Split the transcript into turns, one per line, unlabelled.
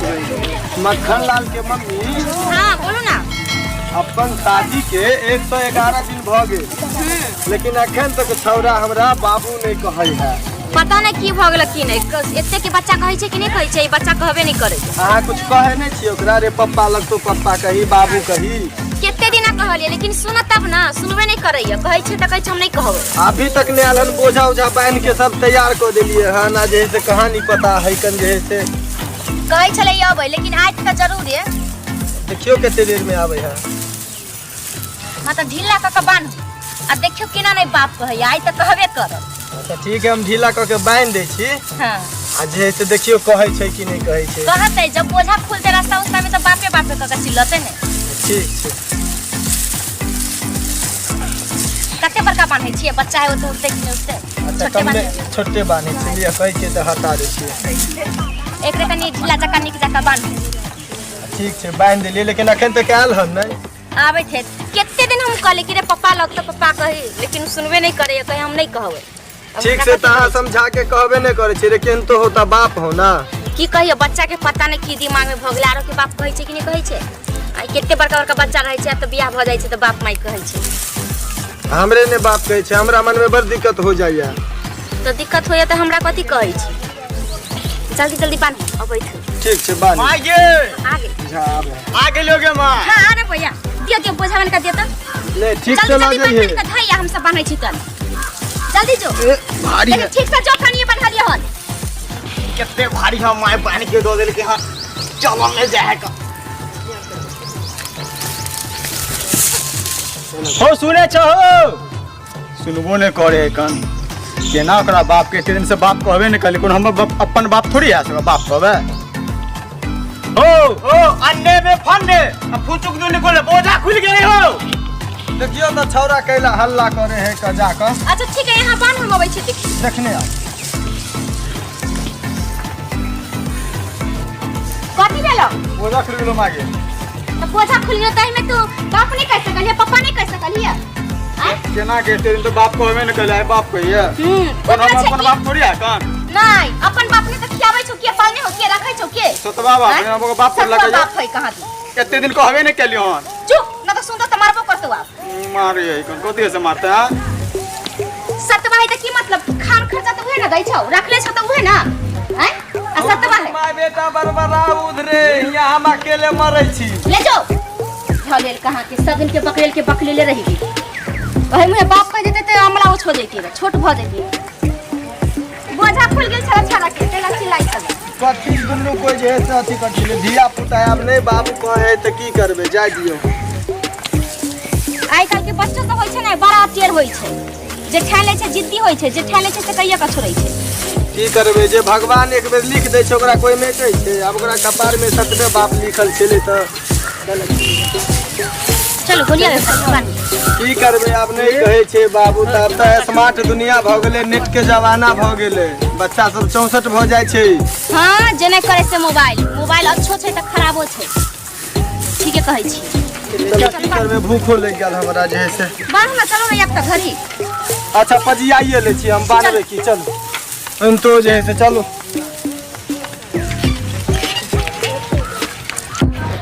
करबै। मक्खन लाल के मम्मी।
हाँ, बोलू ना।
अपन शादी के 111 दिन भऽ गेल, लेकिन अखन तक छौड़ा हमरा बाबू नहि कहै है।
पता नहीं की भऽ गेल की नहीं। एते के बच्चा कहै छै कि नहीं कहै छै, ई बच्चा कहबे नहीं करै छै।
अहाँ कुछ कहै नहि छियै ओकरा, रे पप्पा लगतो, पप्पा कही, बाबू कही?
कते दिना कहलियै, लेकिन सुन तब ना, सुनबे नहीं करैया। कहै छै तऽ कहै छै हम नहीं कहबै।
अभी तक नहि आयल हन। बोझा उझा बान्हि के सब तैयार कऽ देलियै हन, आ जे है से कहानी पता है कन जे है से।
कहै छलै अबै, लेकिन आयत तऽ जरूर है।
देखियौ कते देर में आबै है।
हाँ, तऽ ढीला कऽ के बान्हू आ देखियौ केना नहीं बाप कहैया। आइ तऽ कहबे करत।
अच्छा ठीक है, हम ढीला कऽ के बान्हि दै छी।
हाँ।
आ जे है से देखियौ कहै छै कि नहि कहै छै।
कहतै, जब बोझा खुलतै रास्ता उस्ता में तऽ बापे बापे कऽ के चिल्लतै ने।
ठीक छै।
कते बड़का बान्है छियै? बच्चा है, ओ तऽ उठतै कि नहि उठतै?
अच्छा।
छोटे
कमे
बान्है।
छोटे बान्है छी, लिअ, कहै छियै तऽ हटा दै छियै।
एकरे कनि ढीला जकाँ नीक जकाँ बान्हू।
ठीक छै, बान्हि देलियै, लेकिन अखन तक आयल हन नहि।
आबै छै। कते दिन हम कहली कि रे पप्पा लग तऽ पप्पा कही, लेकिन सुनबे नहीं करे, कहे हम नहीं कहबै। अब
ठीक
हमरा
से
कथी
तऽ अहाँ
कहै?
समझा के कहबे नहि करै छी, लेकिन तो होता बाप हो ना।
की कहियो, बच्चा के पता नहीं की दिमाग में भऽ गेलै। आरो के बाप कहै छै कि नहीं कहै छै? आ कते बड़का बड़का बच्चा रहै छै, आ तऽ बियाह भऽ जाइ छै तऽ बाप माय कहै छै।
हमरे ने बाप कहै छै, हमरा मन में बड़ दिक्कत हो जाइया।
तऽ दिक्कत होइया तऽ हमरा कथी कहै छी? जल्दी जल्दी बान्हू, अबै छी।
ठीक छै, बान्हि।
माय गे।
आ गेल।
जा, आबै।
आ गेलियो गे माँ।
हाँ, अरे भैया, दियो दियो, बोझा बन के दियो तऽ।
ले, ठीक से
जल्दी
लऽ
जल्दी बान्हि
जइहे।
के धैया, हम सब बान्है छी तन। जल्दी जो।
ए, भारी
लेकिन
है।
ठीक से जो, कनिए बन्हलियै हन।
कते भारी हम माय बान्हि के दऽ देलकै हन, चलो ले जाए का हो। सुने छहो? सुनबो नहि करे कन। केना ओकरा बाप के एते दिन से बाप कहबे नहि करै? कोनो हमर बाप अपन बाप थोड़ी है से बाप कहबे? हो हो, अंडे में फंडे आ फुचुक दू निकले, बोझा खुल गेलै हो।
देखियौ तऽ छौड़ा कैला हल्ला करे है कऽ जा कऽ।
अच्छा ठीक है, यहाँ बान्ह, हम अबै छी देखी।
देखने आउ।
कथी भेलो?
बोझा खुल गेलो मागे।
तऽ बोझा खुल गेलो ताहि में तू बाप नहीं कह सकलियै, पप्पा नहीं कह सकलियै? आँय?
केना के एते दिन तो बाप कहबे नहि करै, आइ बाप कहिए?
ओकरा
हम
छै
अपन
की?
बाप थोड़ी है कन।
नहीं, अपन बाप ने तऽ खियाबै छौ के, पालने हो के, रखै छौ के?
सतवा बाप
आँय?
है, हमर बाप पर
सतवा
लगे।
बाप है कहाँ तू?
एते दिन कहबे नहि केलियो हन।
चुप न तऽ सुनतो तऽ मारबो करतो आप।
मारे है कन, कथी से मारते हैं?
सतवा है तऽ की मतलब? खान खर्चा तऽ उहे ना दै छौ, रखले छौ तऽ उहे ना। आँय? आ सतवा है।
माय बेटा बरबरा उधरे, यहाँ हम अकेले मरै छी।
ले जाओ झलेल कहाँ के, सब दिन के बकरेल के बकलेले रही गई। वही मुहे बाप कह देते तऽ अमला ओछ हो जैती रे, छोट भऽ जैती। बोझा खुल गेल छला छला के तेला चिल्लाई छला।
कथी दुनू कोइ जे है से अथी करथिन, धिया पुता आब नहि बाबू कहै तऽ की करबै, जाय दियौ।
आइ काल्हि के बच्चो सब होइ छै ने, बड़ा टेढ़ होइ छै। जे ठानि लै छै जिद्दी होइ छै, जे ठानि लै छै से कहिया कऽ छोड़ै छै।
की करबै, जे भगवान एक बेर लिख दै छै ओकरा कोइ मेटै छै? आब ओकरा कपारमे सतबे बाप लिखल छलै तऽ
चलो बोलिए।
की करबै, आब नहि कहै छै बाबू तऽ। आब तऽ स्मार्ट दुनिया भऽ गेलै, नेट के जमाना भऽ गेलै, बच्चा सब 64 भऽ जाइ छै।
हाँ, जे नहि करै से मोबाइल। मोबाइल अच्छो छै तऽ खराबो छै, ठीके कहै छी।
चलो, की करबै, भूखो लागि गेल हमरा जे है से।
बान्ह ना, चलो ना, आब तऽ घरी।
अच्छा, पजियाइए लै छी हम, बान्हबै की? चलू, तो जे है से चलू।